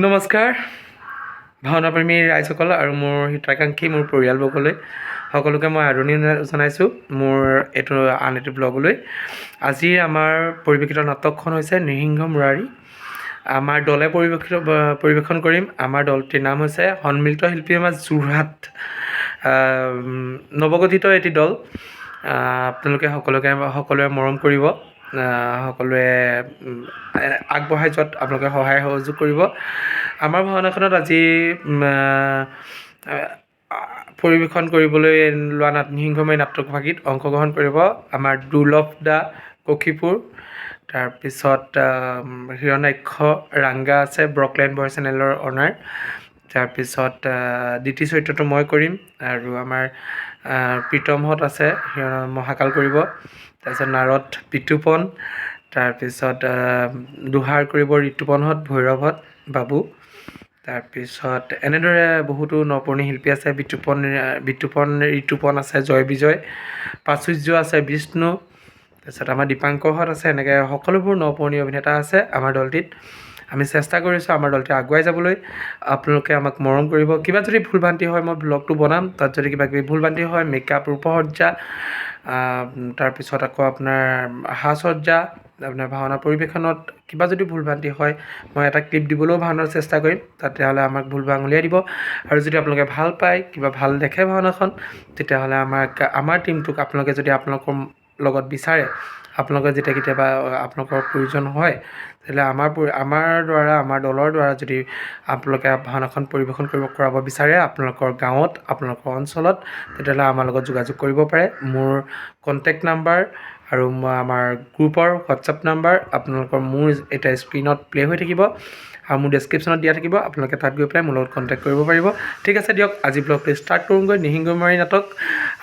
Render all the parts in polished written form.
নমস্কাৰ ভাওনাপ্ৰেমী ৰাইজসকল আৰু মোৰ হিতাকাংক্ষী মোৰ পৰিয়ালবৰ্গলৈ সকলোকে মই আদৰণি জনাইছোঁ মোৰ এইটো আন এটি ব্লগলৈ। আজিৰ আমাৰ পৰিৱেশিত নাটকখন হৈছে নৃসিংহ মুৰাৰী। আমাৰ দলে পৰিৱেশন কৰিম। আমাৰ দলটিৰ নাম হৈছে সন্মিলিত শিল্পী সমাজ যোৰহাট, নৱগঠিত এটি দল। আপোনালোকে সকলোৱে মৰম কৰিব, সকলোৱে আগবঢ়াই যোৱাত আপোনালোকে সহায় সহযোগ কৰিব। আমাৰ ভাওনাখনত আজি পৰিৱেশন কৰিবলৈ লোৱা নৃসিংহময় নাটকভাগিত অংশগ্ৰহণ কৰিব আমাৰ দুৰ্লভ দা কক্ষীপুৰ, তাৰপিছত হিৰণ্যাক্ষ ৰাংগা আছে ব্ৰকলেণ্ড বয় চেনেলৰ অনাৰ, তাৰপিছত দ্বিতীয় চৰিত্ৰটো মই কৰিম, আৰু আমাৰ প্ৰীতমহঁত আছে মহাকাল কৰিব, তাৰপিছত নাৰদ বিতুপন, তাৰপিছত দোহাৰ কৰিব ঋতুপনহঁত, ভৈৰৱহঁত, বাবু, তাৰপিছত এনেদৰে বহুতো নপুৰণি শিল্পী আছে। বিতুপন ঋতুপন আছে, জয় বিজয়, প্ৰাচুৰ্য আছে, বিষ্ণু, তাৰপিছত আমাৰ দীপাংকৰহঁত আছে। এনেকৈ সকলোবোৰ নপুৰণি অভিনেতা আছে আমাৰ দলটিত। আমি চেষ্টা কৰিছোঁ আমাৰ দলটি আগুৱাই যাবলৈ। আপোনালোকে আমাক মৰম কৰিব। কিবা যদি ভুল ভ্ৰান্তি হয় মই ব্লগটো বনাম, তাত যদি কিবা কিবি ভুল ভ্ৰান্তি হয়, মেকআপ, ৰূপসজ্জা, তাৰপিছত আকৌ আপোনাৰ সাজসজ্জা, আপোনাৰ ভাওনা পৰিৱেশনত কিবা যদি ভুল ভ্ৰান্তি হয় মই এটা ক্লিপ দিবলৈও ভাওনাৰ চেষ্টা কৰিম, তেতিয়াহ'লে আমাক ভুল আঙুলিয়াই দিব। আৰু যদি আপোনালোকে ভাল পায়, কিবা ভাল দেখে ভাওনাখন, তেতিয়াহ'লে আমাৰ টীমটোক আপোনালোকে যদি আপোনালোকৰ লগত বিচাৰে, আপোনালোকে যেতিয়া কেতিয়াবা আপোনালোকৰ প্ৰয়োজন হয়, তেতিয়াহ'লে আমাৰ দ্বাৰা, আমাৰ দলৰ দ্বাৰা যদি আপোনালোকে ভাওনাখন পৰিৱেশন কৰাব বিচাৰে আপোনালোকৰ গাঁৱত, আপোনালোকৰ অঞ্চলত, তেতিয়াহ'লে আমাৰ লগত যোগাযোগ কৰিব পাৰে। মোৰ কণ্টেক্ট নাম্বাৰ আৰু মই আমাৰ গ্ৰুপৰ হোৱাটছআপ নাম্বাৰ আপোনালোকৰ মোৰ এতিয়া স্ক্ৰীণত প্লে' হৈ থাকিব আৰু মোৰ ডেছক্ৰিপশ্যনত দিয়া থাকিব। আপোনালোকে তাত গৈ পেলাই মোৰ লগত কণ্টেক্ট কৰিব পাৰিব। ঠিক আছে দিয়ক, আজি ব্লগটো ষ্টাৰ্ট কৰোঁগৈ। নৃসিংহমাৰী নাটক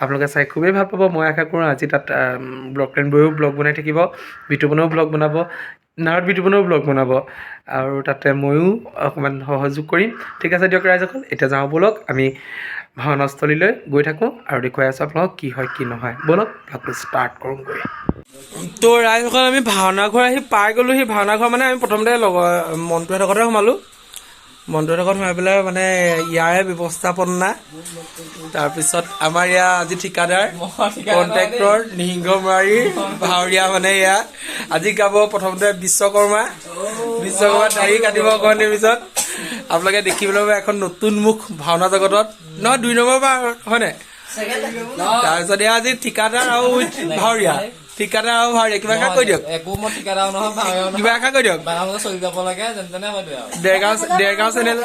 আপোনালোকে চাই খুবেই ভাল পাব। মই আশা কৰোঁ আজি তাত ব্লগ বয়ো ব্লগ বনাই থাকিব, বিতুপনেও ব্লগ বনাব, নাৰদ বিতুপনেও ব্লগ বনাব, আৰু তাতে ময়ো অকণমান সহযোগ কৰিম। ঠিক আছে দিয়ক ৰাইজসকল, এতিয়া যাওঁ ব'লক, আমি ভাওনাস্থলীলৈ গৈ থাকোঁ আৰু দেখুৱাই আছোঁ আপোনালোকক কি হয় কি নহয়। ব'লক ব্লগটো ষ্টাৰ্ট কৰোঁগৈ। তো ৰাইজসকল, আমি ভাওনা ঘৰ আহি পাই গ'লোঁ। সেই ভাওনা ঘৰ মানে আমি প্ৰথমতে লগৰ মন্টুহঁতৰ ঘৰতে সোমালোঁ। মন্টুহঁতৰ ঘৰত সোমাই পেলাই মানে ইয়াৰে ব্যৱস্থাপনা, তাৰপিছত আমাৰ ইয়াৰ আজি ঠিকাদাৰ কণ্ট্ৰেক্টৰ নৃসিংহ মুৰাৰীৰ ভাৱৰীয়া, মানে এয়া আজি গাব প্ৰথমতে বিশ্বকৰ্মা। বিশ্বকৰ্মা দাড়ি কাটিব অকণমান দেৰি পিছত আপোনালোকে দেখিবলৈ পাব এখন নতুন মুখ ভাওনা জগতত, নহয় দুই নম্বৰ বাৰ হয়নে? তাৰপিছত এয়া আজি ঠিকাদাৰ আৰু ভাৱৰীয়া, ঠিকাদাৰ আৰু ভাৱৰীয়া কিবা এষাৰ কৈ দিয়ক। একো মই ঠিকাদাৰ নহয়, ভাওৰীয়াও নহয়। কিবা এষাৰ কৈ দিয়ক। বাগানতে চলি যাব লাগে যেনে তেনে হয়তো আৰু। দেৰগাঁও চেনেল,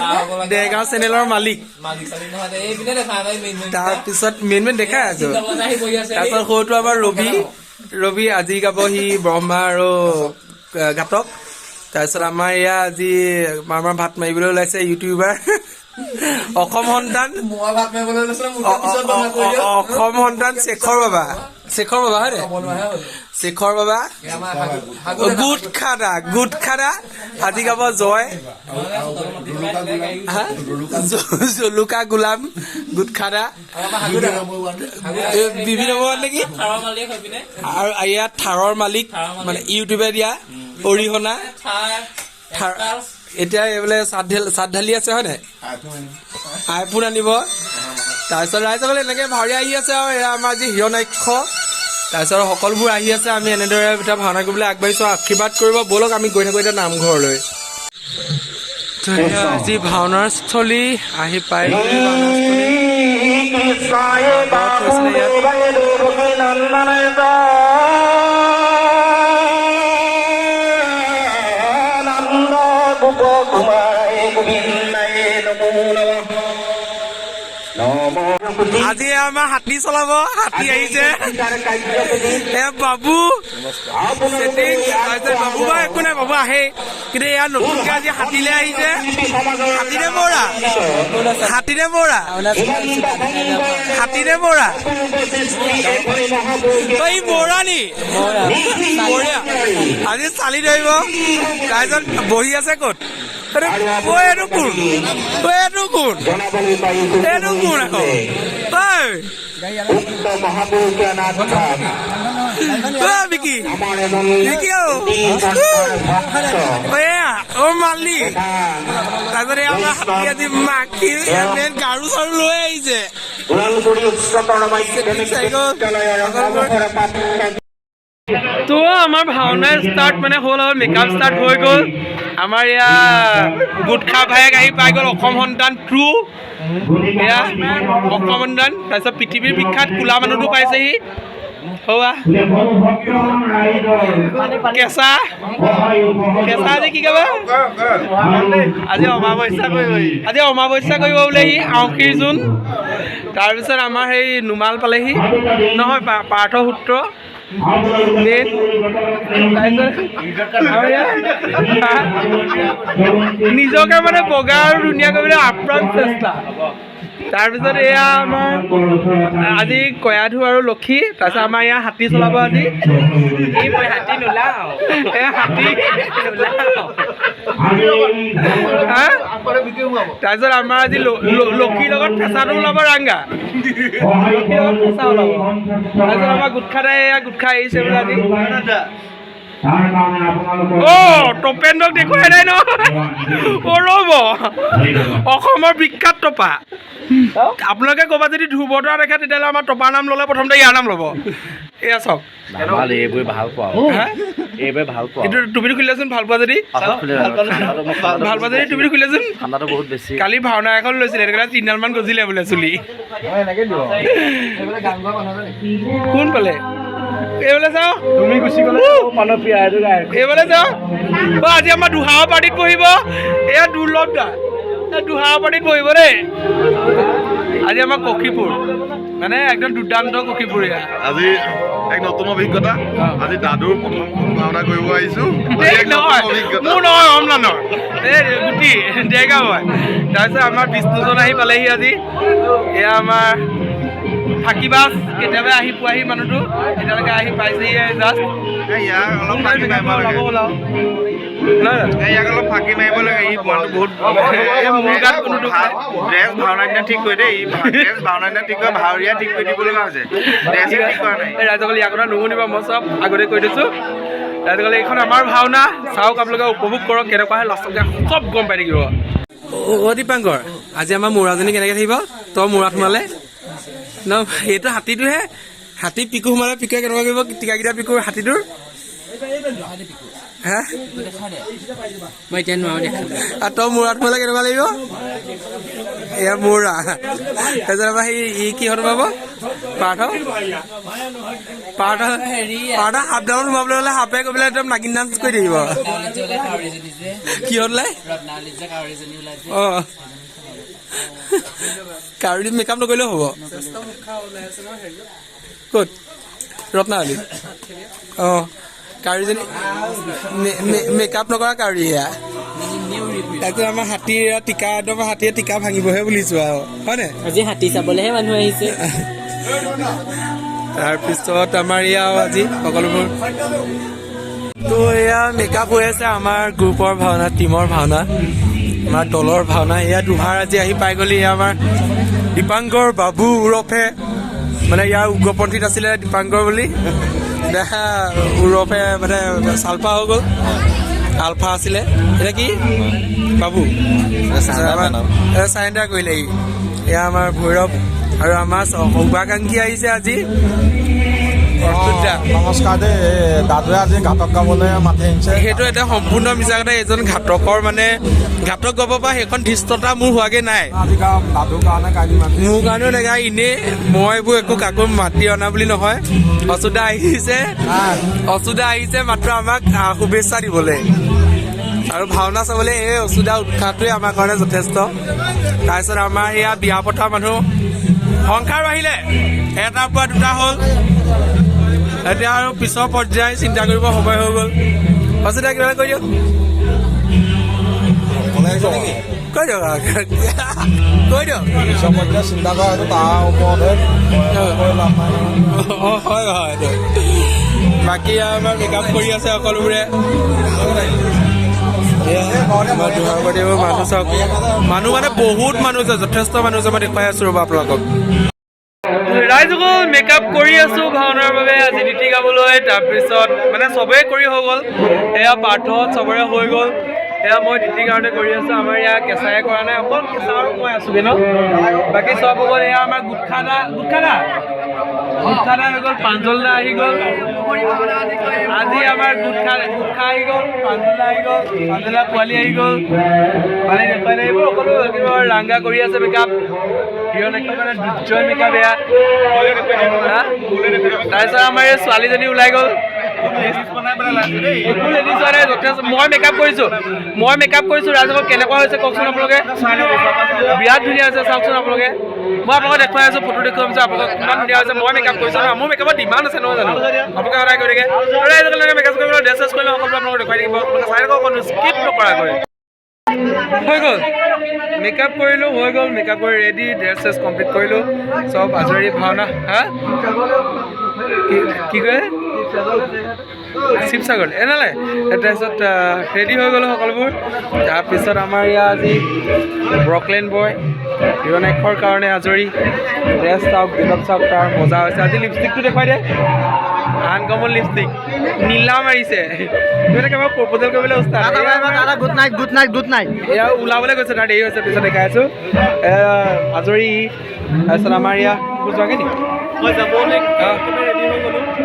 দেৰগাঁও চেনেলৰ মালিক। মালিক চালিক নহয়, এইপিনে দেখা নাই মেইন মেইন। তাৰপিছত মেইন মেইন দেখাই আছো। আহি বহি আছে। তাৰপিছত সৰুটো আমাৰ ৰবি, ৰবি আজি গাব সি ব্ৰহ্মা আৰু ঘাটক। তাৰপিছত আমাৰ এয়া আজি আমাৰ ভাত মাৰিবলৈ ওলাইছে ইউটিউবাৰ অসম সন্তান, মই ভাত মাৰিবলৈ লৈছো, মোৰ পিছত বন্ধ কৰি দিয়ক। অসম সন্তান শেখৰ বাবা, শেখৰ বাবা হয় নে? শেখৰ বাবা গুটখাদা, গুটখাদা আজি গাব জয় জলুকা গোলাম গুটখাদা বিভি নম্বৰ নেকি। আৰু ইয়াত থাৰৰ মালিক মানে ইউটিউবে দিয়া অৰিহণা এতিয়া এইবোলে চাট ঢালি আছে হয় নাই, আইফোন আনিব। তাৰপিছত ৰাইজসকলে এনেকে ভাওৰীয়া আহি আছে আৰু এয়া আমাৰ যি হিৰণ্যাক্ষ, তাৰপিছত সকলোবোৰ আহি আছে। আমি এনেদৰে এতিয়া ভাওনা কৰিবলৈ আগবাঢ়িছোঁ, আশীৰ্বাদ কৰিব। ব'লক আমি গৈ থাকোঁ এতিয়া নামঘৰলৈ। আজি ভাওনাৰ স্থলী আহি পাই আজি আমাৰ হাতী চলাব, হাতী আহিছে। এ বাবু বাবু বা একো নাই, বাবু আহে কিন্তু এয়া নতুনকে আজি হাতীলে আহিছে। হাতীৰে বৰা, হাতীৰে বৰা, হাতীৰে বৰা, এই বৰা নি বঢ়িয়া আজি চালি ধৰিব। তাৰপিছত বহি আছে ক'ত? এইটো কোন? এইটো কোন? এইটো কোন আকৌ? ঐ বিকি বিকি অ মালি। তাৰপিছত আমাৰ হাতী আজি মাখি গাৰু চাৰু লৈ আহিছে। তো আমাৰ ভাওনা ষ্টাৰ্ট মানে হ'ল আৰু মেকআপ ষ্টাৰ্ট হৈ গ'ল। আমাৰ এয়া গুটখা ভায়েক আহি পাই গ'ল, অসম সন্তান ট্ৰু, এয়া অসম সন্তান। তাৰপিছত পৃথিৱীৰ বিখ্যাত কোলা মানুহটো পাইছেহি। হোৱা কেঁচা কেঁচা আজি কি গাবা? আজি অমাৱস্যা কৰিব, আজি অমাৱস্যা কৰিব বোলে সি, আউসীৰ জোন। তাৰপিছত আমাৰ সেই নোমাল পালেহি নহয়, পাৰ্থ সূত্ৰ মেইন। নিজকে মানে বগা আৰু ধুনীয়া কৰিবলৈ আপ্ৰাণ চেষ্টা। তাৰপিছত এয়া আমাৰ আজি কয়াধু আৰু লক্ষী। তাৰপিছত আমাৰ এয়া হাতী চলাব আজি। হাতী। তাৰপিছত আমাৰ আজি লক্ষীৰ লগত ফেঁচাটো ওলাব, ৰাংগা লক্ষীৰ লগত ফেঁচা ওলাব। তাৰপিছত আমাৰ গুটখা দাই এয়া গুটখা আহিছে বোলে আজি। অ টপেন্দক দেখুৱাই নাই নহয়, অ ৰ'ব, অসমৰ বিখ্যাত টপা। আপোনালোকে ক'ৰবাত যদি ধ্ৰুৱ তৰা দেখে তেতিয়াহ'লে আমাৰ টপাৰ নাম ল'লে প্ৰথমতে ইয়াৰ নাম ল'ব। এয়া চাওক, এইটো টুপিটো খুলিলেচোন, ভাল পোৱা যদি, ভাল পোৱা যদি টুপিটো খুলিলেচোন। কালি ভাওনা এখন লৈছিলে, সেইটো কাৰণে তিনিডালমান গজিলে বোলে চুলি। কোন পালে এইবোলে চাওঁ, তুমি গুচি গ'লে এইবোলে চাওঁ। অ আজি আমাৰ দুহাৰৰ পাৰ্টিত বহিব এয়া দুৰ্লভ দা, দুহাৰৰ পাৰ্টিত বহিব দেই আজি। আমাৰ কক্ষীপুৰ মানে একদম দুৰ্দান্ত কক্ষীপুৰ। এয়া আজি এক নতুন অভিজ্ঞতা, আজি দাদুৰ প্ৰথমখন ভাওনা কৰিব আহিছো। নহয় মোৰ নহয়, অম্লানৰ এই গুটি ডেকা হয়। তাৰপিছত আমাৰ বিষ্ণুজন আহি পালেহি আজি। এয়া আমাৰ ফাঁকি বাছ কেতিয়াবা আহি পোৱাহি মানুহটো, এতিয়ালৈকে আহি পাইছেহি জাষ্ট। ইয়াক অলপ ফাঁকি মাৰিব লাগে, ইয়াক অলপ ফাঁকি মাৰিব লাগে। ই বহুত মোৰ গাত কোনো দুখ নাই। ড্ৰেছ ভাওনা দিনা ঠিক কৰি দেই, ড্ৰেছ ভাওনা দিনা ঠিক কৰি ভাৱৰীয়া ঠিক কৰি দিব লগা হৈছে, ড্ৰেছে ঠিক কৰা নাই। ৰাইজসকল ইয়াৰ কথা নুশুনিব, মই চব আগতে কৈ দিছোঁ। ৰাইজসকল এইখন আমাৰ ভাওনা চাওক, আপোনালোকে উপভোগ কৰক, কেনেকুৱা হয় লাষ্টত চব গম পাই থাকিব। অ দীপাংকৰ, আজি আমাৰ মৌৰাজনী কেনেকৈ থাকিব? তই মৌৰাত সোমালে ন, সেইটো হাতীটোহে, হাতী পিকু সোমালে পিকুৱে কেনেকুৱা কৰিব? টিকাকেইটা পিকু হাতীটোৰ। হা মই এতিয়া নোৱাৰো দেখাব। আৰু তই মূৰাত সোমালে কেনেকুৱা লাগিব? এয়া মূৰা। তাৰপিছত আমাৰ সেই ই কিহত সোমাব? পাৰ্থ পাৰ্থ পাৰ্থ সাপডালত সোমাবলৈ হ'লে সাপে গৈ পেলাই একদম নাগিন ডান্স কৰি থাকিব। কিহত ওলাই? অ কাউৰী মেকআপ নকৰিলেও হ'ব। ক'ত? ৰত্নাৱলী। অ কাউৰীজনী মেকআপ নকৰা কাউৰী এয়া। তাৰপিছত আমাৰ হাতীৰ টিকা, একদম হাতীয়ে টিকা ভাঙিবহে বুলিছো আৰু, হয়নে? আজি হাতী চাবলৈহে মানুহ আহিছে। তাৰপিছত আমাৰ এয়া আজি সকলোবোৰ তো এয়া মেকআপ হৈ আছে। আমাৰ গ্ৰুপৰ ভাওনা, টিমৰ ভাওনা, আমাৰ দলৰ ভাওনা। এয়া দুহাৰ আজি আহি পাই গ'লি। এয়া আমাৰ দীপাংকৰ বাবু ওৰফে, মানে ইয়াৰ উগ্ৰপন্থীত আছিলে দীপাংকৰ বুলি, ওৰফে মানে চালফা হৈ গ'ল, আলফা আছিলে, এতিয়া কি বাবু চাৰেণ্ডাৰ কৰিলে ই। এয়া আমাৰ ভৈৰৱ আৰু আমাৰ শুভাকাংক্ষী আহিছে আজি। নমস্কাৰ দেই, দাদুৱে আজি ঘাটক গাবলৈ মাতি আনিছে। সেইটো এটা সম্পূৰ্ণ মিছা কথা। এজন ঘাটকৰ মানে ঘাটক গাব পৰা সেইখন ধৃষ্টতা মোৰ হোৱাগে নাই। দাদুৰ কাৰণে কালি মাতি, মোৰ কাৰণেও নেগায়। এনেই মই এইবোৰ একো কাকো মাতি অনা বুলি নহয়। অচুদা আহিছে, অচুদা আহিছে মাত্ৰ আমাক শুভেচ্ছা দিবলৈ আৰু ভাওনা চাবলৈ। এই অচুদা উৎসাহটোৱে আমাৰ কাৰণে যথেষ্ট। তাৰপিছত আমাৰ এয়া বিয়া পতা মানুহ সংসাৰ বাঢ়িলে, এটাৰ পৰা দুটা হ'ল। এতিয়া আৰু পিছৰ পৰ্যায় চিন্তা কৰিব সময় হৈ গ'ল। অচুদা কিবা কৈ দিয়ক, কৈ দিয়ক, কৈ দিয়ক। পিছৰ পৰ্যায় চিন্তা কৰা সেইটো তাৰ ওপৰতহে। অ হয় হয়। বাকী আমাৰ মেকআপ কৰি আছে সকলোবোৰে। মানুহ চাওক, মানুহ মানে বহুত মানুহ আছে, যথেষ্ট মানুহ আছে। মই দেখুৱাই আছো ৰ'ব আপোনালোকক। ৰাইজসকল, মেকআপ কৰি আছো ভাওনাৰ বাবে আজি দিতি গাবলৈ। তাৰপিছত মানে চবেই কৰি হৈ গ'ল, এয়া পাৰ্থ চবৰে হৈ গ'ল, এয়া মই দিতিৰ কাৰণে কৰি আছো। আমাৰ ইয়াৰ কেঁচাই কৰা নাই, অকল কেঁচা আৰু মই আছোগে ন, বাকী চব হৈ গ'ল। এয়া আমাৰ গুটখা দা, গুটখা দা, গুটখা দা হৈ গ'ল, প্ৰাঞ্জল দা আহি গ'ল। আজি আমাৰ গুটখা গুটখা আহি গ'ল, প্ৰাঞ্জল দা আহি গ'ল, প্ৰাঞ্জল দা পোৱালি আহি গ'ল। মানে দেখুৱাই নাই এইবোৰ সকলো। ৰাংগা কৰি আছে মেকআপ, হিৰণাক্ষৰ কাৰণে দুৰ্জয় মেকআপ এয়া। হা? তাৰপিছত আমাৰ এই ছোৱালীজনী ওলাই গ'ল। একো লেডিজ হোৱা নাই, যথেষ্ট। মই মেকআপ কৰিছোঁ, মই মেকআপ কৰিছোঁ। ৰাইজসকল, কেনেকুৱা হৈছে কওকচোন আপোনালোকে। বিৰাট ধুনীয়া হৈছে, চাওকচোন আপোনালোকে। মই আপোনালোকক দেখুৱাই আছোঁ, ফটো দেখুৱাম যে আপোনালোকক কিমান ধুনীয়া হৈছে। মই মেকআপ কৰিছোঁ ন, মোৰ মেকআপত ডিমাণ্ড আছে নহয় জানো, আপোনালোকে সদায় কৈ থাকে। ৰাইজসকলে মেকআপ কৰিব, ড্ৰেছ চেছ কৰিলে সকলো আপোনালোকক দেখুৱাই থাকিব। আপোনালোকে চাই থাকক কোনো স্কিপ নকৰাকৈ। হৈ গ'ল, মেকআপ কৰিলোঁ, হৈ গ'ল মেকআপ কৰি ৰেডি, ড্ৰেছ চেছ কমপ্লিট কৰিলোঁ, চব আজৰি ভাওনা। হা, কি কি কয়? শিৱসাগৰ এ নালাগে। তাৰপিছত ৰেডি হৈ গ'লোঁ সকলোবোৰ। তাৰপিছত আমাৰ ইয়াত আজি ব্ৰকলেন বয় হিৰণাক্ষৰ কাৰণে আজৰি। ড্ৰেছ চাওক, গেটআপ চাওক, তাৰ মজা হৈছে। আজি লিপষ্টিকটো দেখুৱাই দে, আনকমন লিপষ্টিক, নীলা মাৰিছে। কিবা প্ৰপ'জেল কৰিবলৈ উস্তাদ। Good night, good night, good night. এয়া ওলাবলৈ গৈছে, তাৰ দেৰি হৈছে, পিছত দেখাই আছোঁ। আজৰি। তাৰপিছত আমাৰ ইয়াত যোৱাগে নেকি?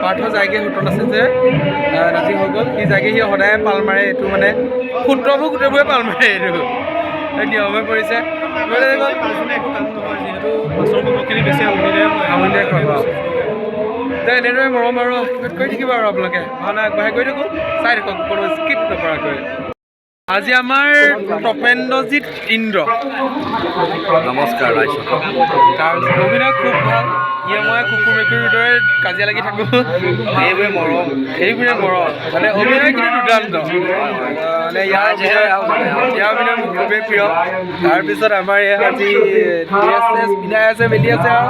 পাৰ্থ যায়গে, সূত্ৰত আছে যে নাচি হৈ গ'ল, সি যায়গে। সি সদায় পাল মাৰে এইটো, মানে সূত্ৰবোৰ গোটেইবোৰে পাল মাৰে, এইটো এই নিয়ম হৈ পৰিছে। আমনিদায়ক হয় বাৰু। এনেদৰে মৰম আৰু আশীৰ্বাদ কৰি থাকিব আৰু আপোনালোকে ভাওনা আগবঢ়াই গৈ থাকোঁ, চাই থাকক কোনো স্কিপ নকৰাকৈ। আজি আমাৰ তপেন্দ্ৰজিৎ ইন্দ্ৰ। নমস্কাৰ ৰাইজসকল। তাৰ অভিনয় খুব ভাল। ইয়ে মই কুকুৰ মেকুৰীৰ দৰে কাজিয়া লাগি থাকোঁ। এইবোৰে মৰম। এইবোৰে মৰম, মানে অভিনয় কিন্তু দুৰ্দান্ত। মানে ইয়াৰ অভিনয় মোৰ খুবেই প্ৰিয়। তাৰপিছত আমাৰ ইয়াত আজি ড্ৰেছ চেছ পিন্ধাই আছে, মেলি আছে আৰু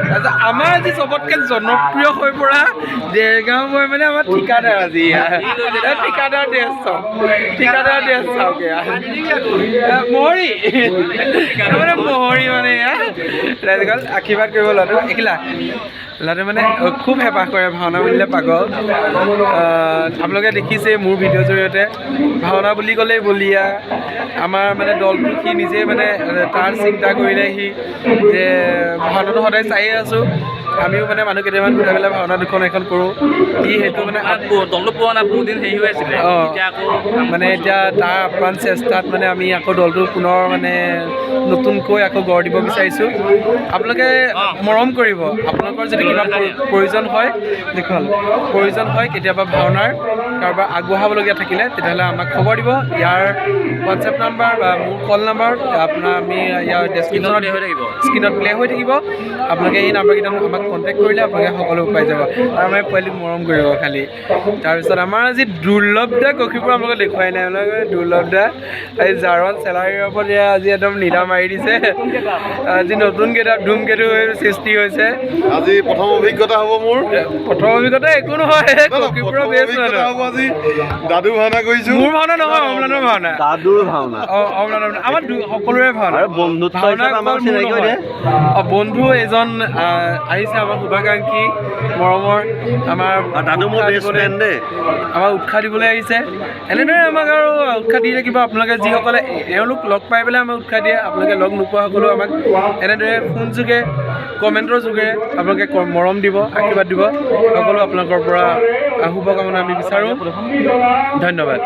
তাৰপিছত আমাৰ আজি চবতকৈ জনপ্ৰিয় হৈ পৰা দেৰগাঁও মই মানে আমাৰ ঠিকাদাৰ, আজি ঠিকাদাৰ ড্ৰেছ চাওক, ঠিকাদাৰ ড্ৰেছ চাওক। এয়া মহৰি, মানে মহৰি, মানে এয়া ৰাইজসকল আশীৰ্বাদ কৰিব ল'ৰাটো। এখিলা ল'ৰাটো মানে খুব হেঁপাহ কৰে, ভাওনা বুলিলে পাগল। আপোনালোকে দেখিছে মোৰ ভিডিঅ'ৰ জৰিয়তে, ভাওনা বুলি ক'লেই বলিয়া। আমাৰ মানে দলটো সি নিজে মানে তাৰ চিন্তা কৰিলে সি যে ভাওনাটো সদায় চায়ে আছোঁ, আমিও মানে মানুহ কেইটামান গোটাই পেলাই ভাওনা দুখন এখন কৰোঁ। সি সেইটো মানে দলটো পোৱা নাই, বহুত দিন হেৰি হৈ আছিলে। এতিয়া আকৌ মানে এতিয়া তাৰ আপ্ৰাণ চেষ্টাত মানে আমি আকৌ দলটো পুনৰ মানে নতুনকৈ আকৌ গঢ় দিব বিচাৰিছোঁ। আপোনালোকে মৰম কৰিব। আপোনালোকৰ যদি কিবা প্ৰয়োজন হয়, দেখুৱালোঁ, প্ৰয়োজন হয় কেতিয়াবা ভাওনাৰ কাৰোবাৰ আগবঢ়াবলগীয়া থাকিলে, তেতিয়াহ'লে আমাক খবৰ দিব। ইয়াৰ হোৱাটছএপ নাম্বাৰ বা মোৰ কল নাম্বাৰ আপোনাৰ আমি ইয়াৰ ডেছক্ৰিপশ্যনত প্লে হৈ থাকিব। স্ক্ৰীণত প্লে হৈ থাকিব। আপোনালোকে এই নাম্বাৰকেইটাত আমাক কণ্টেক্ট কৰিলে আপোনালোকে সকলো পাই যাব। আৰু আমাৰ পোৱালিক মৰম কৰিব খালি। তাৰপিছত আমাৰ আজি দুৰ্লভ দা কক্ষীপুৰ আপোনালোকে দেখুৱাই নাই। আপোনালোকে দুৰ্লভ দা এই জাৰণ চেলাৰীৰ ওপৰত এয়া আজি একদম নীলা মাৰি দিছে। আজি নতুন গেটআপ, ধুমকেতু হৈ সৃষ্টি হৈছে। আজি প্ৰথম অভিজ্ঞতা হ'ব মোৰ। প্ৰথম অভিজ্ঞতা একো নহয়, কক্ষীপুৰৰ প্ৰথম বেষ্ট অভিজ্ঞতা মানুহ। হ'ব আজি দাদু ভাওনা কৰিছো। মোৰ ভাওনা নহয়, অম্লানৰ ভাওনা। দাদুৰ ভাওনা। অ, অম্লানৰ ভাওনা। আমাৰ সকলোৰে ভাওনা। আৰু বন্ধুত্ব ভাওনা হিচাপে আমাক অকল মোৰ চিনাকি হৈ নহয়। দে। অ, বন্ধু এজন আহিছে, আমাৰ শুভাকাংক্ষী, মৰমৰ আমাৰ আৰু দাদু মোৰ উৎসাহ বেষ্ট দিবলৈ- ফ্ৰেণ্ড দেই। আমাক উৎসাহ দিবলৈ আহিছে। এনেদৰে আমাক আৰু উৎসাহ দি থাকিব। আপোনালোকে যিসকলে এওঁলোক লগ পাই পেলাই আমাক উৎসাহ দিয়ে, আপোনালোকে লগ নোপোৱাসকলেও আমাক এনেদৰে ফোন যোগে, কমেণ্টৰ যোগেৰে আপোনালোকে মৰম দিব, আশীৰ্বাদ দিব। সকলো আপোনালোকৰ পৰা শুভকামনা আমি বিচাৰোঁ। ধন্যবাদ।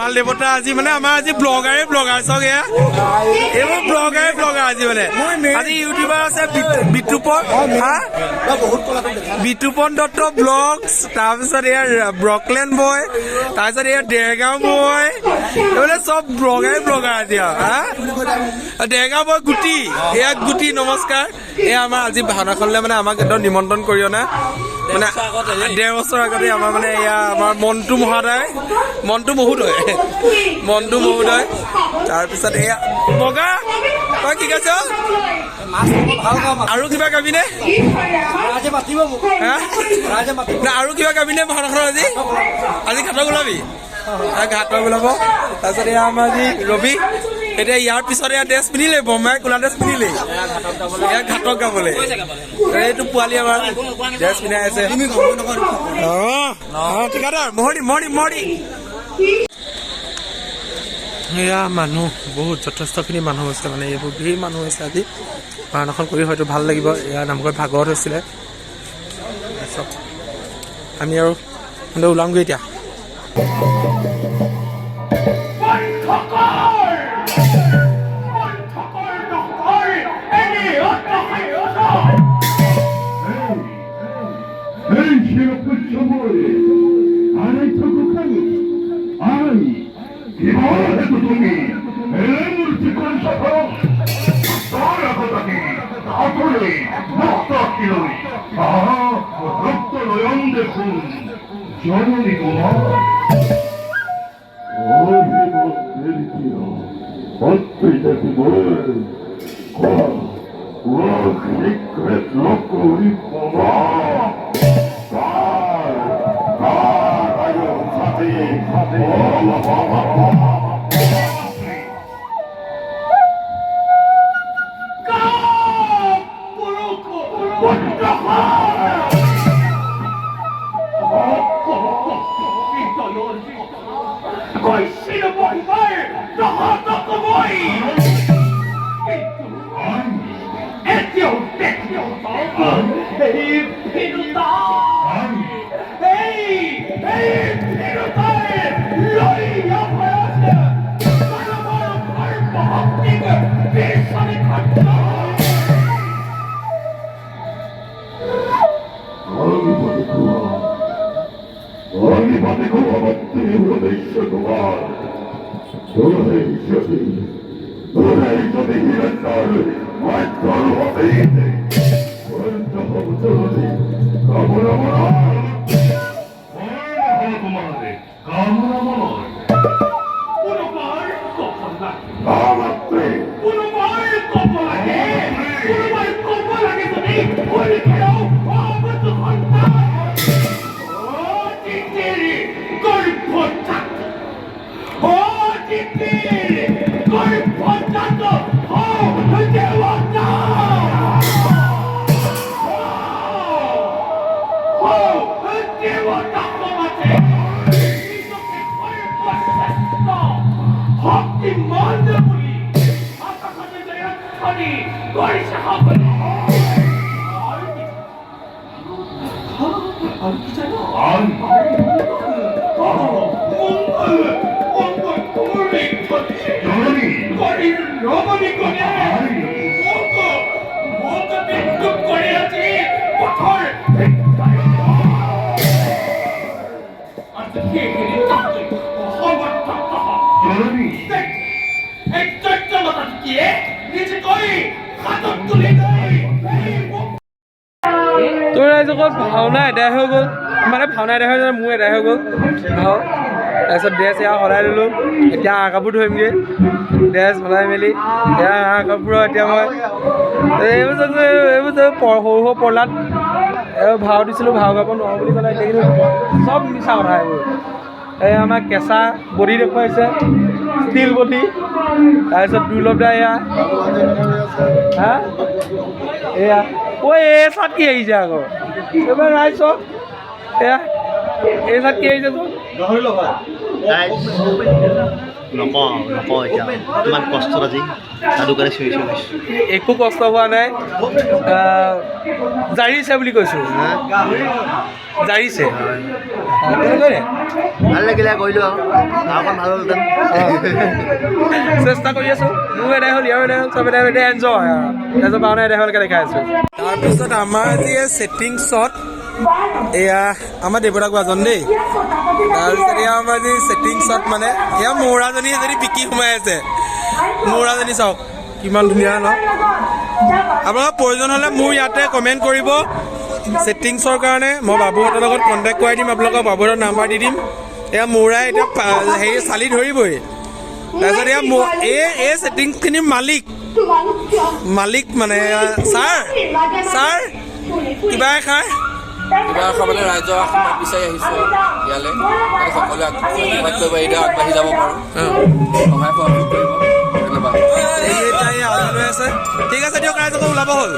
কঁকাল দেৱতা আজি মানে আমাৰ আজি ব্লগাৰে ব্লগাৰ চাওক, এয়া এইবোৰ ব্লগাৰে ব্লগাৰ আজি মানে। আজি ইউটিউবাৰ আছে বিতুপন, হা বিতুপন দত্ত ব্লগছ, তাৰপিছত এয়া ব্ৰকলেন বয়, তাৰপিছত এয়া দেৰগাঁও বয়, এইবিলাক চব ব্লগাৰে ব্লগাৰ আজি আৰু। হা দেৰগাঁও বয় গুটি, এয়া গুটি নমস্কাৰ। এয়া আমাৰ আজি ভাওনাখনলৈ মানে আমাক একদম নিমন্ত্ৰণ কৰি অনা মানে 1.5 বছৰ আগতে আমাৰ মানে এয়া আমাৰ মন্টু মহাদয়, মন্টু মহোদয়, মন্টু মহোদয়। তাৰপিছত এয়া বগা, তই কি কৈছ? আৰু কিবা গাবিনে? আৰু কিবা গাবিনে ভাওনাখনত আজি? আজি ঘাটক ওলাবি, ঘাটক ওলাব। তাৰপিছত এয়া আমাৰ আজি ৰবি, এতিয়া ইয়াৰ পিছত এয়া ড্ৰেছ পিন্ধিলেই, বৰমাই ক'লা ড্ৰেছ পিন্ধিলেই, এয়া ঘাটক গাবলৈ। এইটো পোৱালি আমাৰ ড্ৰেছ পিন্ধাই আছে। ঠিকাদাৰ মহৰি মহৰি মহৰি। এয়া মানুহ বহুত যথেষ্টখিনি মানুহ হৈছে, মানে এইবোৰ ধেৰ মানুহ হৈছে আজি। ভাওনাখন কৰি হয়তো ভাল লাগিব। এয়া নামঘৰত ভাগৱত হৈছিলে। চব আমি আৰু ওলামগৈ এতিয়া। ভাওনা এদাই হৈ গ'ল, মানে ভাওনা এদাই হৈ গ'ল, মোৰ এদাই হৈ গ'ল ভাও। তাৰপিছত ড্ৰেছ এয়া সলাই ল'লোঁ, এতিয়া আঁৰ কাপোৰ ধৰিমগৈ। ড্ৰেছ সলাই মেলি এয়া আঁৰ কাপোৰৰ এতিয়া মই এইবোৰ এইবোৰ সৰু সৰু পৰ্লাত ভাও দিছিলোঁ, ভাও গাব নোৱাৰোঁ বুলি ক'লে। এতিয়া কিন্তু চব মিছা কথা এইবোৰ। এই আমাৰ কেঁচা বডি দেখুৱাইছে, ষ্টীল বডি। তাৰপিছত দুৰ্লভ দা এয়া, হা এয়া ঐ এই চাত কি আহিছে আকৌ এইবাৰ ৰাইজ চব এয়া এই চাত কি আহিছে চব। নকওঁ নকওঁ এতিয়া ইমান কষ্ট আজি যাদুকাৰে চিঞৰি চিঞৰি একো কষ্ট হোৱা নাই, জাৰিছে বুলি কৈছোঁ, জাৰিছে। কেনেকৈ ভাল লাগিলে কৰিলোঁ আৰু অকণ ভাল হ'লহেঁতেন। চেষ্টা কৰি আছোঁ। মোৰ এদাই হ'ল, ইয়াৰ এদাই হ'ল, চব এদাই হ'ল। এতিয়া এনজয় আৰু তাৰপিছত ভাওনা এদাই হ'লকে দেখাই আছোঁ। তাৰপিছত আমাৰ আজি এই ছেটিংছত এয়া আমাৰ দেৱতাক গোৱাজন দেই। তাৰপিছত এয়া আমাৰ যি ছেটিংছত মানে এয়া মৌৰাজনী এজনী বিকি সোমাই আছে। মৌৰাজনী চাওক কিমান ধুনীয়া ন। আপোনালোকৰ প্ৰয়োজন হ'লে মোৰ ইয়াতে কমেণ্ট কৰিব ছেটিংছৰ কাৰণে। মই বাবুহঁতৰ লগত কণ্টেক্ট কৰাই দিম আপোনালোকক, বাবুহঁতৰ নাম্বাৰ দি দিম। এয়া মৌৰাই এতিয়া হেৰি চালি ধৰিবই। তাৰপিছত এয়া এই ছেটিংছখিনিৰ মালিক মালিক মানে ছাৰ, ছাৰ কিবা এষাৰ কিবা খাবলৈ ৰাইজৰ আশীৰ্বাদ বিচাৰি আহিছোঁ ইয়ালৈ, যাতে সকলোৱে আশীৰ্বাদ কৰিব, এইদৰে আগবাঢ়ি যাব পাৰোঁ, সহায় সহযোগ কৰিব। ধন্যবাদ। এই এতিয়া এই আলোচনা হৈ আছে। ঠিক আছে দিয়ক ৰাইজ, আকৌ ওলাব হ'ল।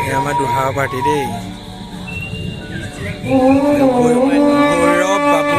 এই আমাৰ দুহাৰ পাৰ্টি দেই। ভৈৰৱ বাবু।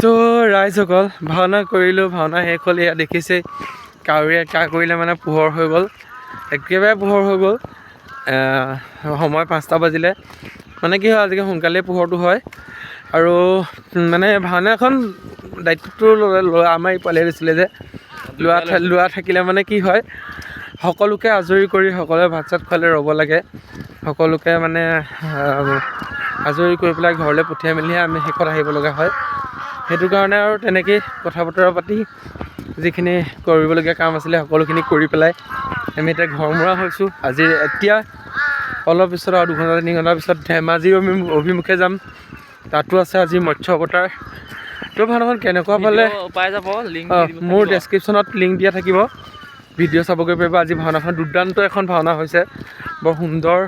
তো ৰাইজসকল, ভাওনা কৰিলোঁ, ভাওনা শেষ হ'ল। এয়া দেখিছে কাউৰীয়ে কা কৰিলে মানে পোহৰ হৈ গ'ল, একেবাৰে পোহৰ হৈ গ'ল। সময় 5টা বাজিলে। মানে কি হয়, আজিকালি সোনকালেই পোহৰটো হয়। আৰু মানে ভাওনা এখন দায়িত্বটো ল'ৰা আমাৰ এই পোৱালীয়ে দিছিলে যে লোৱা থাকিলে মানে কি হয়, সকলোকে আজৰি কৰি সকলোৱে ভাত চাত খোৱালে ৰ'ব লাগে, সকলোকে মানে আজৰি কৰি পেলাই ঘৰলৈ পঠিয়াই মেলিহে আমি শেষত আহিব লগা হয়। সেইটো কাৰণে আৰু তেনেকেই কথা বতৰা পাতি যিখিনি কৰিবলগীয়া কাম আছিলে সকলোখিনি কৰি পেলাই আমি এতিয়া ঘৰমুৱা হৈছোঁ। আজি এতিয়া অলপ পিছত আৰু 2 ঘণ্টা 3 ঘণ্টাৰ পিছত ধেমাজি অভিমুখে যাম। তাতো আছে আজি মৎস্য অৱতাৰ। তো ভাওনাখন কেনেকুৱা পালে ভিডিঅ' পাই যাব, লিংক অঁ, দি দিব মোৰ থাকিব। ডেছক্ৰিপশ্যনত লিংক দিয়া থাকিব, ভিডিঅ' চাবগৈ পাৰিব। আজি ভাওনাখন দুৰ্দান্ত এখন ভাওনা হৈছে, বৰ সুন্দৰ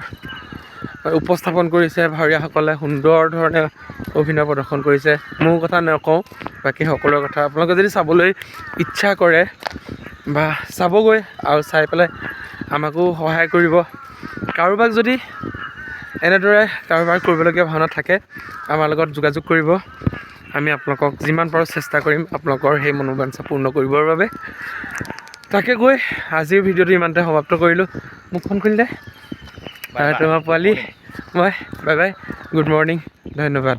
উপস্থাপন কৰিছে ভাৱৰীয়াসকলে, সুন্দৰ ধৰণে অভিনয় প্ৰদৰ্শন কৰিছে। মোৰ কথা নকওঁ, বাকী সকলোৰে কথা আপোনালোকে যদি চাবলৈ ইচ্ছা কৰে বা চাবগৈ আৰু চাই পেলাই আমাকো সহায় কৰিব। কাৰোবাক যদি এনেদৰে কাৰোবাৰ কৰিবলগীয়া ভাওনা থাকে আমাৰ লগত যোগাযোগ কৰিব। আমি আপোনালোকক যিমান পাৰোঁ চেষ্টা কৰিম আপোনালোকৰ সেই মনোবাঞ্ছা পূৰ্ণ কৰিবৰ বাবে। তাকে গৈ আজিৰ ভিডিঅ'টো ইমানতে সমাপ্ত কৰিলোঁ। মুখখন খুলিলে বাই বাই। তোমাৰ পোৱালি মই, বাই বাই, গুড মৰ্ণিং, ধন্যবাদ।